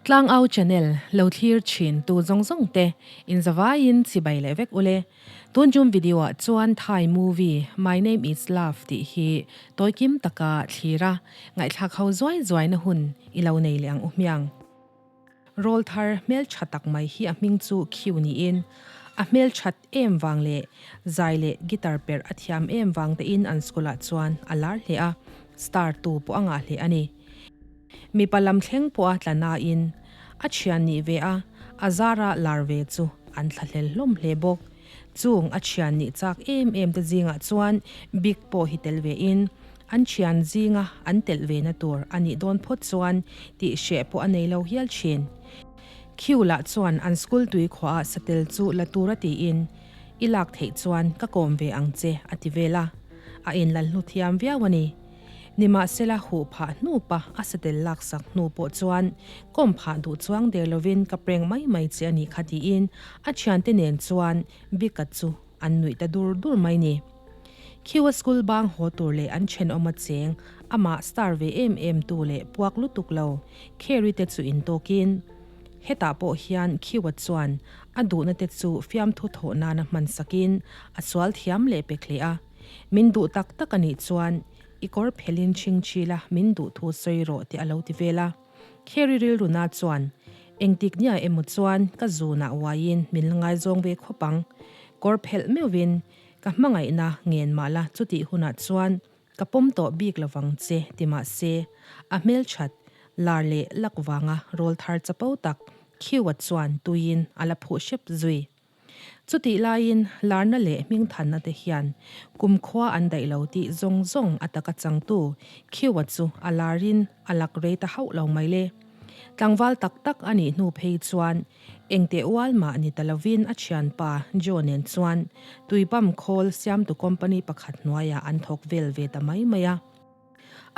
Tlangau channel lo thlir thin tu zawng zawng te in zavaiin chibai leh vek ule. Tun tum video ah chuan Thai movie My Name Is Love tih hi tawikim taka thlir a, ngaihthlak ho zuai zuai na hun i lo nei leh ang u hmiang. Rawl thar hmeltha tak mai hi a hming chu Khiu niin a hmelthat em vang leh zai leh guitar perh a thiam em vang tein an school ah chuan a lar hle a, star tu pawh a ngah hle a ni. Mipa lam thleng pawh a tla nain a thian nih ve a, a zara lar ve chu an thlahlel hlawm hle bawk. Chung a thian nih chak em em te zingah chuan Big pawh hi tel ve in an thian zinga an telh ve na tur a nih dawn phawt chuan tih hreh pawh a nei lo hial thin. Khiu lah chuan an school tui khuaah satel chu la tur a tiin i lak theih chuan ka kawm ve ang che a ti vel a, a inlal hlu thiam viau a ni. Nimahsela huh phah hnu pa a satel laksak hnu pawh chuan kawm phah duh chuang der lovin ka prank mai mai che a nih kha tiin a thiante nen chuan Bika chu an nuih ta dur dur mai ni. Khiua school bang haw tur leh an thenawm a cheng amah star ve em em tu leh puak lutuk lo Carrie te chu intawkin hetah pawh hian Khiua chuan a duhna te chu fiamthu thawh nana hman sakin a sual thiam leh pek hle a. Min duh tak tak a nih chuan i kawr phelin chhingchhila min duh thu sawi rawh tih a lo ti vel a. Carrie rilruna chuan, Engtik nia emaw chuan ka zunah uaiin min la ngaizawng ve khawp ang. Kawr phelh meuhvin ka hmangaihna ngen mah la chutih hunah chuan ka pawm tawh bik lovang che ti mah se a hmelthat lar leh lak vanga rawl thar chapo tak Khiua chuan tuiin a la phuh hrep zui. Chutih laiin larna leh hmingthanna te hian kumkhua an daih lo tih zawng zawng a taka changtu Khiua chu a larin a lak rei ta hauh lo mai le. Tlangval tak tak a nih hnu phei chuan engteh ual mah ni ta lovin a thianpa Joe nen chuan tuipam khawl siamtu company pakhat hnuaiah an thawk vel ve ta mai mai a.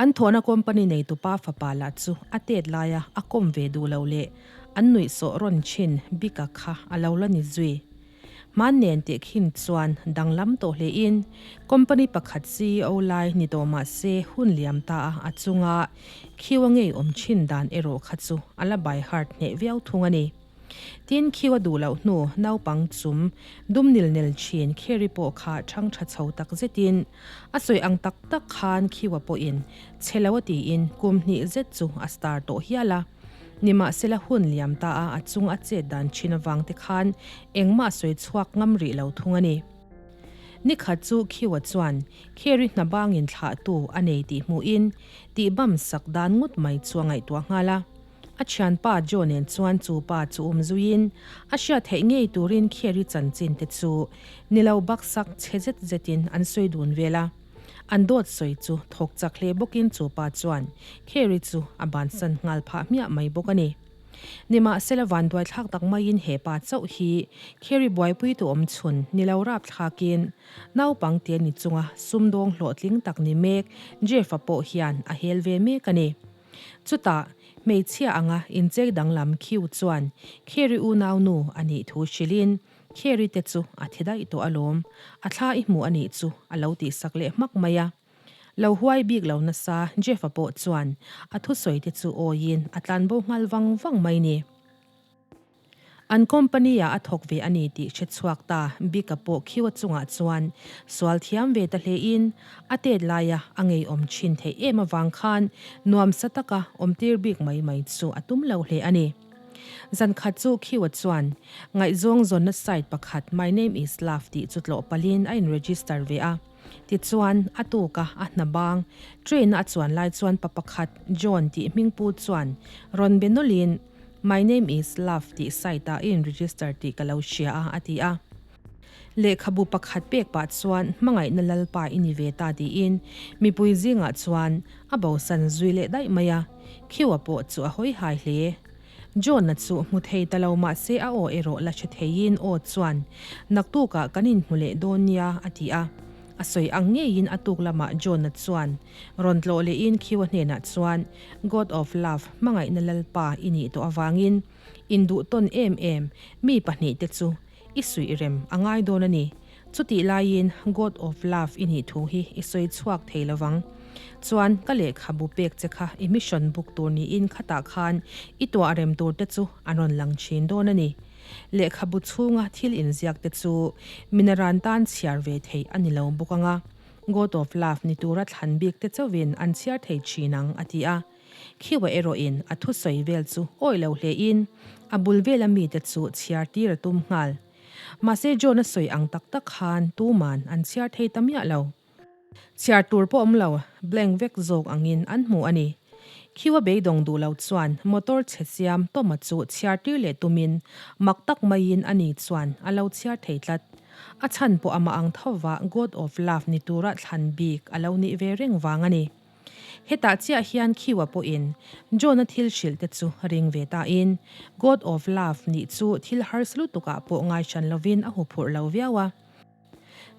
An thawhna company neitupa fapa lah chu a tet laia a kawm ve duh lo leh an nuihsawh rawn thin Bika kha a lo la ni zui. Hman nen tih khin chuan danglam tawh hlein company pakhat ceo lai ni tawh mah se hun liam ta a a chunga khiu a ngei awm thin dan erawh kha chu a la by heart hneh viau thung a ni. Tin, khiu a duh loh hnu naupang chum dum nil nel thin Kheri pawh kha chhang tha chho tak zetin a sawi ang tak tak khan khiua pawhin chhe lo a tiin kum hnih zet chu a star tawh hial a. Nimahsela hun liam ta a a chung a chet dan thin avang te khan engmah sawi chhuak ngam rih lo thung a ni. Nikhat chu khiua chuan Kheri hna bangin thlahtu a nei tih hmuhin tihbam sak dan ngawt mai chu a ngaihtuah nghal a. A thianpa Joe nen chuan chu pa chu um zuiin a hriat theih ngei turin Carrie chanchin te chu ni lo baksak chhe zet zetin an sawi dun vel a. An dawt sawi chu thawk chak hle bawkin chu pa chuan Carrie chu a bansan nghal phah hmiah mai bawk a ni. Nimahsela vanduaithlak tak maiin he pa chauh hi Carrie buaipuitu awm chhun ni lo rapthlakin naupang te ni chunga sumdawng hlawhtling tak ni mek Jeff-a pawh hian a hel ve mek a ni. Chutah, hmeichhia anga inchei danglam Khiu chuan Kheri unaunu a nih thu hrilhin, Kheri te chu a thi daih tawh alawm, a thla i hmu a nih chu a lo tihsak leh hmak mai a. Lo huai bik lo nasa Jeff-a pawh chuan a thusawi te chu awiin a tlanbo nghal vang vang mai ni. An company ah a thawk ve a ni tih hre chhuak ta Bika pawh khiu a chungah chuan sual thiam ve ta hlein a tet laia a ngeiawm thin theih em avang khan nuamsa taka awmtir bik mai mai chu a tum lo hle a ni. Zan khat chu khiua chuan ngaihzawng zawnna site pakhat My Name Is Love tih chu tlawh palhin a in register ve a. Tichuan a tuka a hna bang train a a chuan lai chuan pa pakhat John tih hmingpu chuan rawn be nawlhin My name is Love tih site ah i in register tih ka lo hria a, a ti a. Lehkhabu pakhat pek pah chuan hmangaihna lalpa i ni ve ta tiin mipui zingah chuan a bosan zui leh daih mai a, Khiua pawh chu a hawi hai hle. John-a chu hmu thei ta lo mahse a aw erawh la hre theiin aw chuan naktukah kan inhmu leh dawn nia a ti a. A sawi ang ngeiin a tuk lamah John-a chuan rawn tlawh lehin Khiua hnenah chuan God of Love hmangaihna Lalpa i nih tawh avangin induh tawn em em mi pahnihte chu i suih rem a ngai dawn a ni. Chutih laiin God of Love i nih thu hi i sawi chhuak thei lovang. Chuan ka lehkhabu pek che kha i mission book tur niin khatah khan i tuah rem tur te chu an rawn lang thin dawn a ni. Lehkhabu chhunga thil inziak te chu minaran tan chhiar ve theih a ni lo bawk ang a, God of Love ni tura thlan bik te chauhin an chhiar thei thin ang, a ti a. Khiwa erawhin a thusawi vel chu awih lo hlein a bul vela mite chu chhiar tir a tum nghal. Mahse John a sawi ang tak tak khan tuman an chhiar thei ta miah lo. Chhiar tur pawh awm lo, blank vek zawk angin an hmu a ni. Khiwa beidawng duh lo chuan motor chhe siam Toma chu chhiar tir leh tumin mak tak maiin ani chuan a lo chhiar thei tlat. A chhan pawh amah ang thova God of Love ni tura thlan bik a lo nih ve reng vang a ni. Hetah chiah hian Khiwa pawhin John-a thil hrilh te chu ring ve tain God of Love nih chu thil harsa lutukah pawh ngaihran lovin a huphurh lo viau a.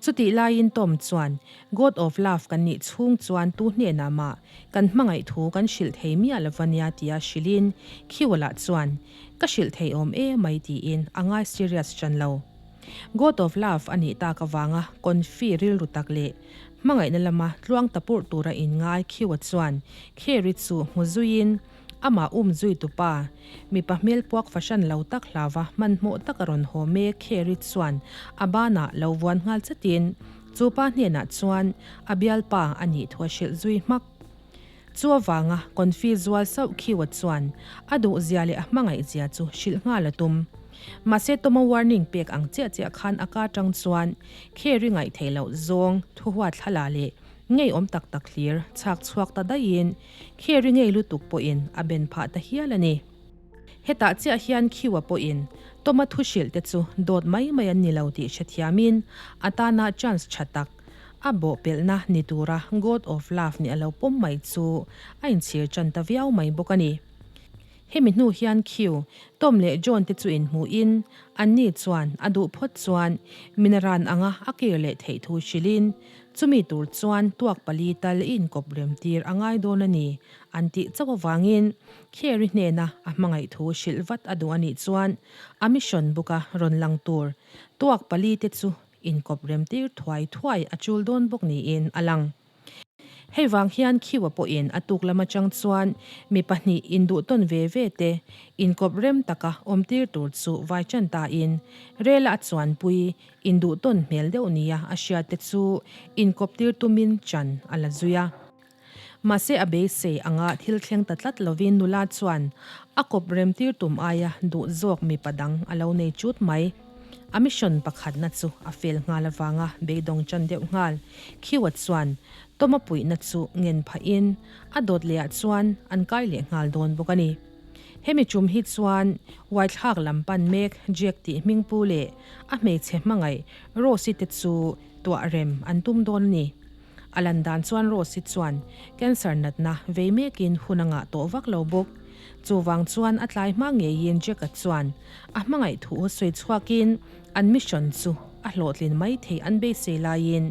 Chutih laiin Tom chuan, God of Love kan nih chhung chuan tu hnenah mah kan hmangaih thu kan hrilh thei miah lo va nia tia hrilhin Khiwa lah chuan, Ka hrilh thei awm e mai tiin a ngai serious ṭan lo. God of Love a nih tak avanga confi rilru tak leh hmangaihna lama tluang ta purh tura inngai Khiwa chuan Carrie chu hmu zuiin Amah um zui tupa, mipa hmel puak fahran lo tak hlauva hmanhmawh tak a rawn haw mek Carrie chuan a banah lo vuan nghal chatin chu pa hnenah chuan a bialpa a nih thu a hrilh zui hmak. Chu avanga confi zual sauh Khiwa chuan a duhzia leh a hmangaihzia chu hrilh nghal a tum. Mahse Toma warning pek ang chiah chiah khan a ka tang chuan Carrie ngaih theih loh zawng thu huat thla leh ngeiawm tak tak hlir chhak chhuak ta daihin Carrie ngei lutuk pawhin a ben phah ta hial a ni. Hetah chiah hian Khiwa pawhin Toma thu hrilh te chu dawt mai mai an ni lo tih hrethiamin a tana chance tha tak a bawhpelhna ni tura God of Love nih a lo pawm mai chu a inchhir tan ta viau mai bawk a ni. Hemi hnu hian Khiu, Tom leh John te chu inhmuhin, anni chuan a duh phawt chuan minaran anga a kir leh theih thu hrilhin, chumi tur chuan tuak pali tal i inkawp rem tir a ngai dawn a ni an tih chauh avangin Carrie hnena a hmangaih thu hrilh vat a duh a nih chuan a mission book-a rawn lang tur tuak pali te chu inkawp rem tir thuai thuai a chul dawn bawk niin a lang. Hei vang hian Khiwa pawhin a tuk lam atang chuan mi pahnih induh tawn ve ve te inkawp rem taka awmtir tur chu vai tan tain rela a chuanpui induh tawn hmel deuh nia a hriat te chu inkawp tir tumin chan a la zui a. Mahse a beisei anga thil thleng ta tlat lovin nula chuan a kawp rem tir tum aia duh zawk mipa dang a lo nei chut mai. A mission pakhatna chu a fel nghal avanga beidawng chan deuh nghal. Khiwa chuan Toma puihna chu ngen phahin a dawt lehah chuan an kai leh nghal dawn bawk a ni. Hemi tum hi chuan uaithlak lam pan mek Jack tih hmingpu leh a hmeichhe hmangaih Rose-i te chu tuah rem an tum dawn a ni. A lan dan chuan Rose-i chuan cancer natna vei mekin hun a ngah tawh vak lo bawk. Chuvang chuan a tlai hma ngeiin Jack-a chuan a hmangaih thu sawi chhuakin an mission chu a hlawhtlin mai thei an beisei laiin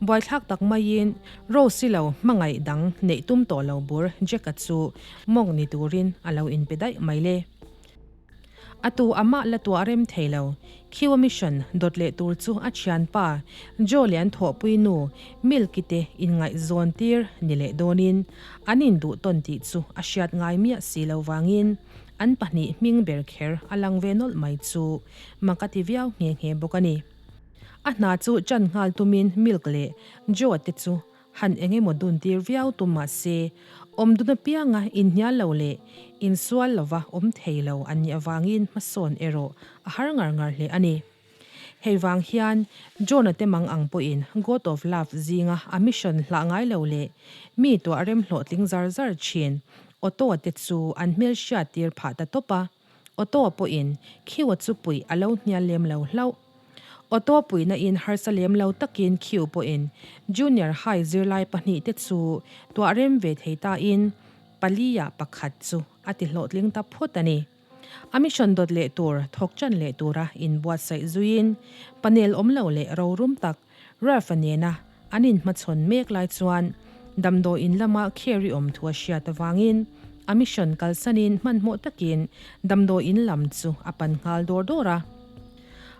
buaithlak tak maiin Rose-i lo hmangaih dang neih tum tawh lo bur Jack-a chu mawng ni turin a lo inpe daih mai le. A tu amah la tuah rem thei lo. Khiwa mission dawt leh tur chu a thianpa Joe leh an thawhpui nu Milky te inngaihzawn tir ni leh dawnin an induh tawn tih chu a hriat ngai miah si lo vangin an pahnih hming ber kher a lang ve nawlh mai chu mak a ti viau nghe nghe bawk a ni. A hna chu chan nghal tumin Milk leh Joe te chu Han eng emaw dun tir viau tum mah se, awm dun apianga inhnial lo leh insual lova awm thei lo an nih avangin hmasawn erawh a har ngar ngar hle a ni. Hei vang hian John-a te mang ang pawhin God of Love zinga a mission hlah ngai lo leh mi tuah rem hlawhtling zar zar thin Otto-a te chu an hmel hriat tir phah ta tawp a. Otto pawhin Khiu-a chu puih a lo hnial lem lo hlauh. Otto puihna in harsa lem lo takin Khiu pawhin Junior High zirlai pahnihte chu tuah rem ve thei tain pali ah pakhat chu a ti hlawhtling ta phut a ni. A mission dawt leh tur thawk chan leh tura inbuatsaih zuiin panel awm lo leh rorum tak Ralph-a nena an inhmachhawn mek lai chuan damdawiin lama Carrie awm thu a hriat avangin a mission kalsanin hmanhmawh takin damdawiin lam chu a pan nghal dawr dawr a.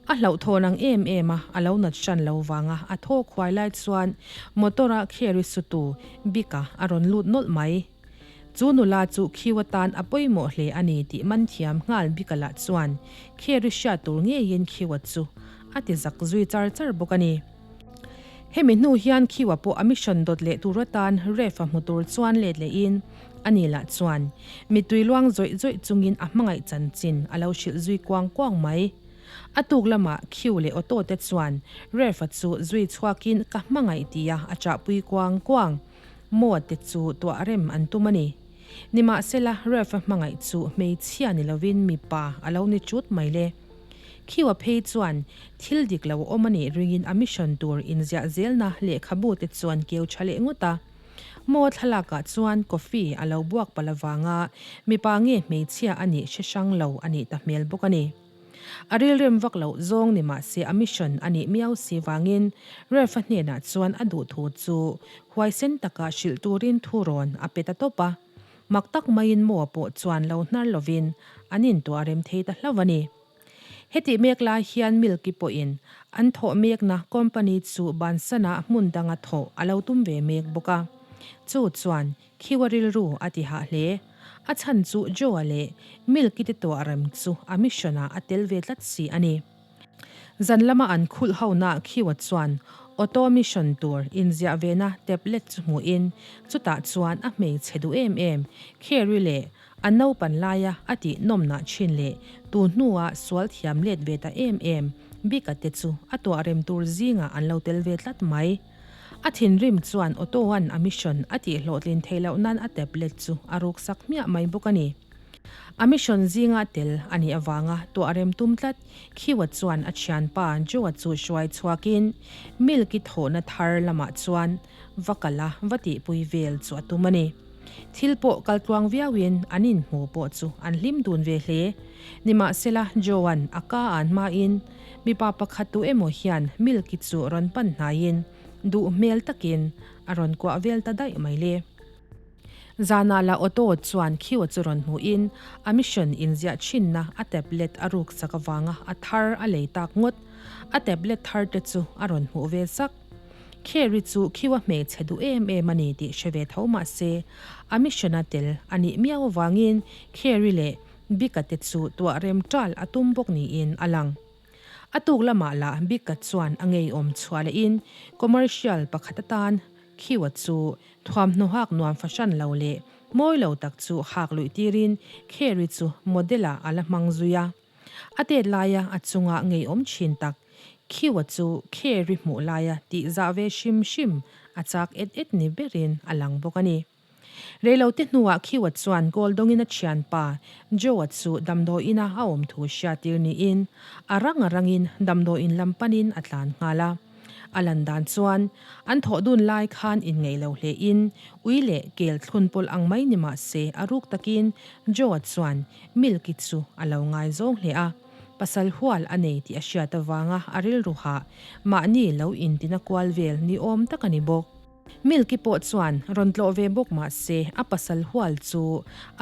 A hlauhthawn ang em em a, a lo nat hran lo vanga a thaw khuai lai chuan motor-a Carrie sutu Bika a rawn lut nawlh mai. Chu nula chu khiu atan a pawimawh hle a ni tih man thiam nghal Bika lah chuan Carrie hriat tur ngeiin khiua chu a ti zak zui char char bawk a ni. Hemi hnu hian khiua pawh a mission dawt leh tur atan Ref-a hmu tur chuan let lehin ani lah chuan mittui luang zawih zawih chungin a hmangaih chanchin a lo hrilh zui kuang kuang mai. A tuk lamah khiu leh Otto te chuan Ref-a chu zui chhuakin ka hmangaih tia a chahpui kuang kuang maw te chu tuah rem an tum a ni. Nimahsela Ref-a hmangaih chu hmeichhia ni lovin mipa a lo ni chut mai le. Khiua phei chuan thil dik lo awm a nih ringin a mission tur inziah zelna lehkhabu te chuan keu tha leh ngawt a. Maw thlalakah chuan coffee a lo buak palh avanga mipa nge hmeichhia a nih hre hrang lo a nih ta hmel bawk a ni. A rilrem vak loh zawng ni mahse a mission a nih miau si vangin Ref-a hnenah chuan a duhthu chu huaisen taka hrilh turin thu rawn a pe ta tawp a. Mak tak maiin Moa pawh chuan lo hnar lovin an intuah rem thei ta hlauh a ni. Hetih mek lai hian Milky pawhin an thawh mekna company chu bansanah hmun danga thawh a lo tum ve mek bawk a. Chu chuan Khiua rilru a ti hah hle. A chhan chu Joe-a leh Milky te tuah rem chu a mission-ah a tel ve tlat si a ni. Zan lama an khulh hona Khiua chuan auto mission tur inziah vena tablet chu hmuhin chutah chuan a hmeichhe duh em em Carrie leh a naupan laia a tih nawmnah thin leh tu hnua sual thiam let ve ta em em Bika te chu a tuah rem tur zingah an lo tel ve tlat mai. A thinrim chuan Otto-a'n a mission a tih hlawhtlin theih loh nan a tablet chu a ruksak hmiah mai bawk a ni. A mission zinga tel a nih avanga tuah rem tum tlat Khiwa chuan a thianpa Joe-a chu hruai chhuakin Milky thawhna thar lamah chuan va kal a va tihpui vel chu a tum a ni. Thil pawh kal tluang viauin an inhmu pawh chu an hlim dun ve hle. Nimahsela Joe-a'n a ka an hmain mipa pakhat tu emaw hian Milky chu rawn pan hnaiin duh hmel takin a rawn kuah vel ta daih mai le. Zanah lah Otto chuan Khiu chu rawn hmuhin a mission inziah chhinna a tablet a ruk sak avanga a thar a lei tak ngawt. A tablet thar te chu a rawn hmuh ve sak. Carrie chu Khiu a hmeichhe duh em em a ni tih hre ve tho mah se a mission a tel a nih miau avangin Carrie leh Bika te chu tuah rem ṭal a tum bawk niin a lang. A tuk lamah lah Bika chuan a ngeiawm chhuah lehin commercial pakhat atan Khiu-a chu Thuamhnaw hak nuam fahran lo leh mawi lo tak chu hak luih tirin Carrie chu model-ah a la hmang zui a. A tet laia a chunga ngeiawm thin tak Khiu-a chu Carrie hmuh laia tih zah ve hrim hrim a chak et et ni berin a lang bawk a ni. Reilote hnuah Khiu-a chuan goal dawngin a thianpa Joe-a chu damdawiina a awm thu hriattir niin a rang a rangin damdawiin lam panin a tlan nghal a. A lan dan chuan an thawh dun lai khan inngeih lo hle in ui leh kel thlun pawlh ang mai ni mah se a ruk takin Joe-a chuan Milky chu a lo ngaizawng hle a, pasal hual a nei tih a hriat avanga a rilru hah mahni lo intina kual vel ni awm tak a ni bawk. Milky pawh chuan rawn tlawh ve bawk mah se a pasal hual chu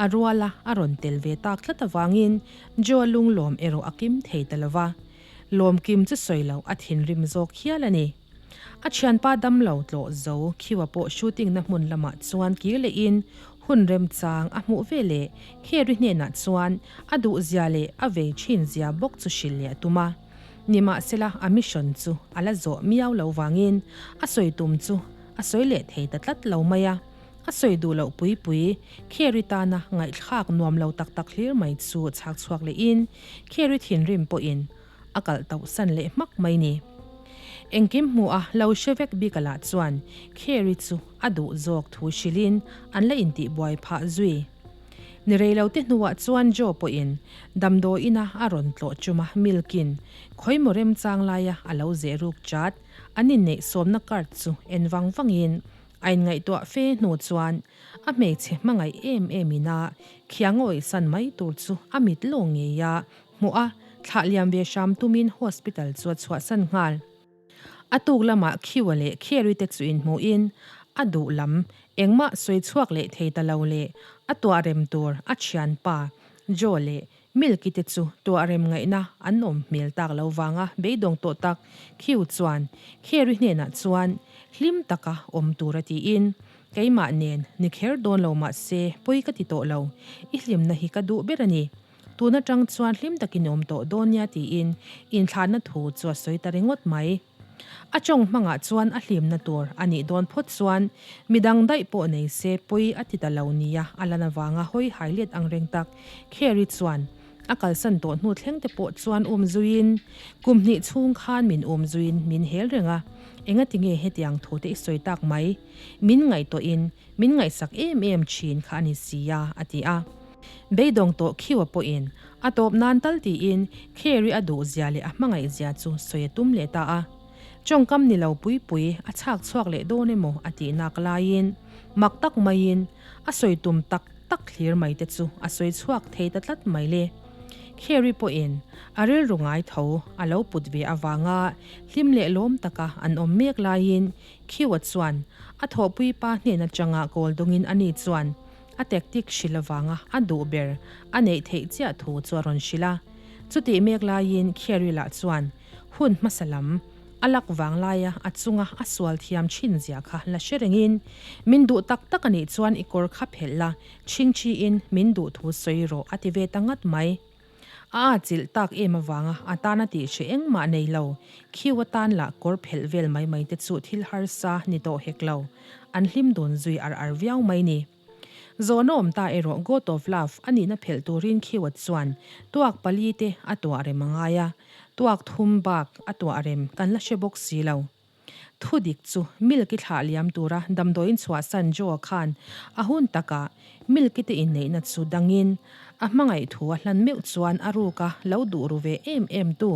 a ruala a rawn tel ve tak tlat avangin Joe-a lunglawm erawh a kim thei ta lo va. Lawmkim chu sawi loh a thinrim zawk hial a ni. A thianpa damlo tlawh zo Khiua pawh shooting na hmun lamah chuan kir lehin hun remchang a hmuh ve leh Carrie hnenah chuan a duhzia leh a vei thin zia bawk chu hrilh leh a tum a. Nimahsela a mission chu a la zawh miau lo vangin a sawi tum chu a sawi leh thei ta tlat lo mai a. A sawi duh loh pui pui, Carrie tana ngaihthlak nuam lo tak tak hlir mai chu chhak chhuak lehin Carrie thinrim pawhin a kalh tauh san leh hmak mai ni. Engkim hmuh a lo hre vek bik alah chuan Carrie chu a duh zawk thu hrilhin an la intih buai phah zui. Ni rei lo te hnuah chuan Joe pawhin damdawiina a rawn tlawh chuma Milkin khawimaw remchang laia a lo zeh ruk chat an inneih sawmna card chu en vang vangin A inngaihtuah fe hnu chuan a hmeichhe hmangaih em em ina khiang awihsan mai tur chu a mit lawng ngei a hmuh a, thlah liam ve hram tumin hospital chu a chhuahsan nghal. A tuk lamah Khiua leh Carrie te chu inhmuhin a duh lam engmah sawi chhuak leh thei ta lo leh a tuah rem tur a thianpa Joe leh. Milky te chu tuah rem ngaihna an awm hmel tak lo vanga beidawng tawh tak Khiu chuan Carrie hnenah chuan hlim taka awm tura tiin, Keimah nen ni kher dawn lo mah se pawi ka ti tawh lo, i hlimna hi ka duh ber a ni. Tun atang chuan hlim takin i awm tawh dawn nia tiin inthlahna thu chu a sawi ta ringawt mai. A tawng hmangah chuan a hlimna tur a nih dawn phawt chuan midang daih pawh nei se pawi a ti ta lo nia a lan avanga hawi hai let ang reng tak Carrie chuan a kalsan tawh hnu thleng te pawh chuan um zuiin kum hnih chhung khan min um zuiin min hel reng a, engati nge hetiang thu te i sawi tak mai? Min ngaihtuahin min ngaihsak em em thin kha a ni si a, a ti a. Beidawng tawh Khiwa pawhin a tawp nan tal tiin Carrie a duh zia leh a hmangaih zia chu sawi a tum leh ta a. Tawngkam ni lo pui pui a chhak chhuak leh dawn emaw a tih nak laiin mak tak maiin a sawi tum tak tak thlir mai te chu a sawi chhuak thei ta tlat mai le. Carrie pawhin a rilru ngai tho a lo put ve avanga hlim leh lawm taka an awm mek laiin Khiwa chuan a thawhpui pa hnen atanga kawl dawngin ani chuan a tactic hrilh avanga a duh ber a neih theih chiah thu chu a rawn hrilh a. Chutih mek laiin Carrie lah chuan hun hmasa lam a lak vang laia a chunga a sual thiam thin zia kha la hre rengin, Min duh tak tak a nih chuan i kawr kha phelh la, chhingchhiin min duh thu sawi rawh a ti ve ta ngat mai. A atchilh tak em avanga a tana tih hre engmah nei lo, khiu atan lah kawr phelh vel mai mai te chu thil harsa ni tawh hek lo, an hlim dun zui ar ar viau mai ni. Zawhna awm ta erawh God of Love a nihna phelh turin khiua chuan tuak pali te a tuah rem a ngai a, tuak thum bak a tuah rem kan la hre bawk si lo. Thu dik chu Milky thlah liam tura damdawiin chhuahsan Joe-a khan a hun takah Milky te inneihna chu dangin a hmangaih thu a hlan meuh chuan a ruka lo duh ru ve em em tu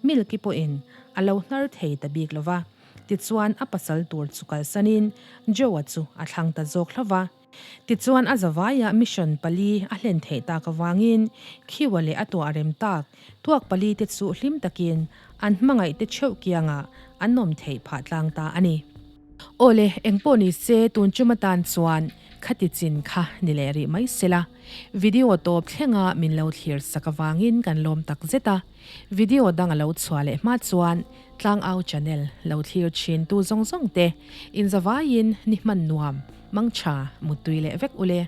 Milky pawhin a lo hnar thei ta bik lo va. Tichuan a pasal tur chu kalsanin Joe-a chu a thlang ta zawk hlauh va. Tichuan a zavaiah mission pali a hlen theih tak avangin Khiwa leh a tuah rem tak tuak pali te chu hlim takin an hmangaih te theuh kiangah an awm theih phah tlang ta a ni. Aw le, engpawh ni se tun chum atan chuan khati chin kha ni leh rih mai sela. Video tawp thlenga min lo thlir sak avangin kan lawm tak zet a. Video dang a lo chhuah leh hma chuan Tlangau channel lo thlir thin tu zawng zawng te inzavaiin ni hman nuam, mangtha, muttui leh vek ule.